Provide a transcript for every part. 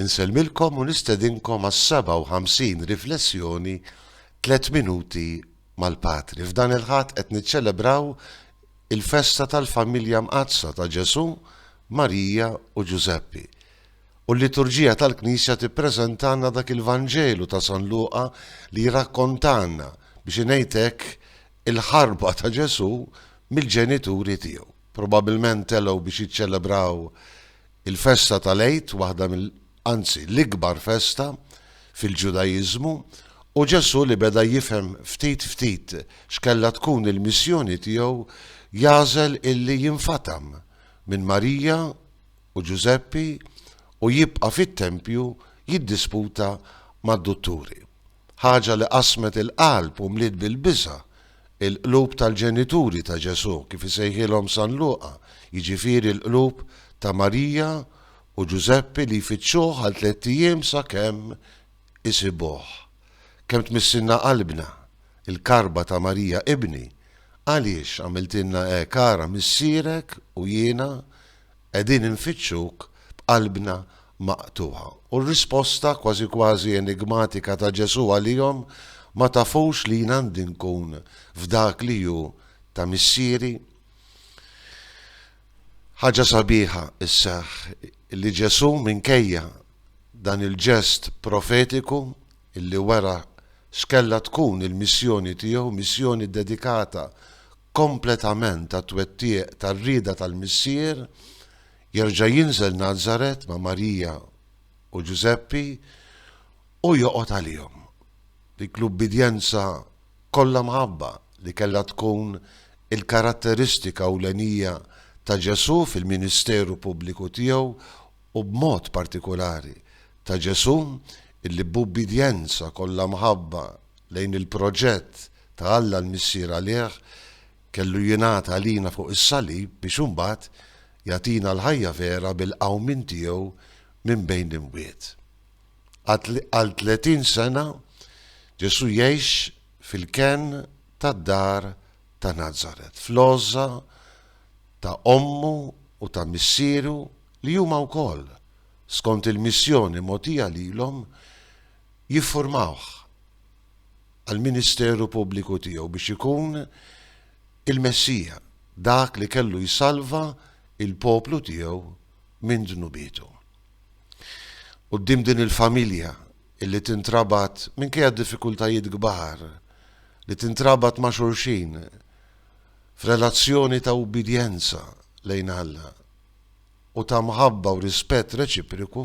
Insellmilkom u nistedinkom għas-57 riflessjoni Tlett Minuti mal-Patri. F'dan il-Ħadd qed niċċelebraw il-festa tal-Familja Mqaddsa ta' Ġesù, Marija u Ġużeppi. U l-liturġija tal-Knisja tippreżentalna dak il-Vanġelu ta' San Luqa li jirrakkontalna, biex ingħid hekk, il-ħarba ta' Ġesù mill-ġenituri tiegħu. Probabbilment telgħu biex jiċċelebraw Il-festa tal-Għid, waħda mill, anzi, l-ikbar festa fil-Ġudaiżmu, u Ġesù li beda jifhem ftit ftit x'kellha tkun il-missjoni tiegħu, jagħżel illi jinfatam minn Marija u Ġużeppi u jibqa' fit-tempju jiddisputa mad-dutturi. Ħaġa li qasmet il-qalb u mliet bil-biża' il-qlub tal-ġenituri ta' Ġesù, kif isejħilhom San Luqa, jiġifieri l-qlub ta' Marija u Ġużeppi li jfittxuh għal tlett ijiem sakemm isibuh. Kemm tmissilna qalbna l-karba ta' Marija, Ibni, għaliex għamiltilna hekk? Ara, missierek u jiena Qegħdin infittxuk b'qalbna maqtugħa. U r-risposta kważi kważi enigmatika ta' Ġesù għalihom, Ma tafux li jien għandi nkun f'dak li hu ta' Missieri? Ħaġa sabiħa sseħħ li Ġesù minkejja dan il-ġest profetiku illi wera x'kellha tkun il-missjoni tiegħu, missjoni ddedikata kompletament għat-twettiq tar-rieda tal-Missier, jerġa' jinżel Nazaret ma' Marija u Ġużeppi u joqgħod għalihom. Dik l-ubbidjenza kollha mħabba li kellha tkun il-karatteristika ewlenija ta' Ġesù fil-ministeru pubbliku tiegħu u b'mod partikulari ta' Ġesù illi b'ubbidjenza kollha mħabba lejn il-proġett ta' Alla l-Missier għalih kellu jingħata għalina fuq is-salib biex imbagħad jagħtina l-ħajja vera bil-qawmien tiegħu minn bejn l-imwiet. Għal 30 sena Ġesù jgħix fil-kenn tad-dar ta' Nazaret, fl-għożża ta' ommu u ta' missieru li huma wkoll, skont il-missjoni mogħtija lilhom, jiffurmawh għall-ministeru pubbliku tiegħu biex ikun il-Messija, dak li kellu jsalva l-poplu tiegħu minn dnubietu. Quddiem din il-familja illi tintrabat minkejja d-diffikultajiet kbar, li tintrabat ma' xulxin f'relazzjoni ta' ubbidjenza lejn Alla u ta' mħabba u rispett reċipriku,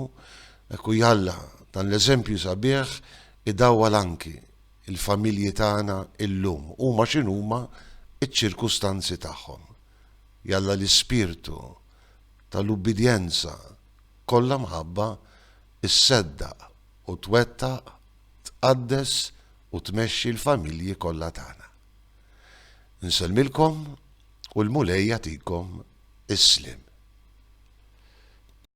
ekku jalla dan l-eżempju sabiħ idawwal anki l-familji tagħna illum, huma x'inhuma ċ-ċirkustanzi tagħhom. Jalla l-ispirtu tal-ubbidjenza kollha mħabba sseddaq u twettaq, tqaddes u tmexxi l-familji kollha tagħna. Insellmilkom u l-Mulej jagħtikom is-sliem.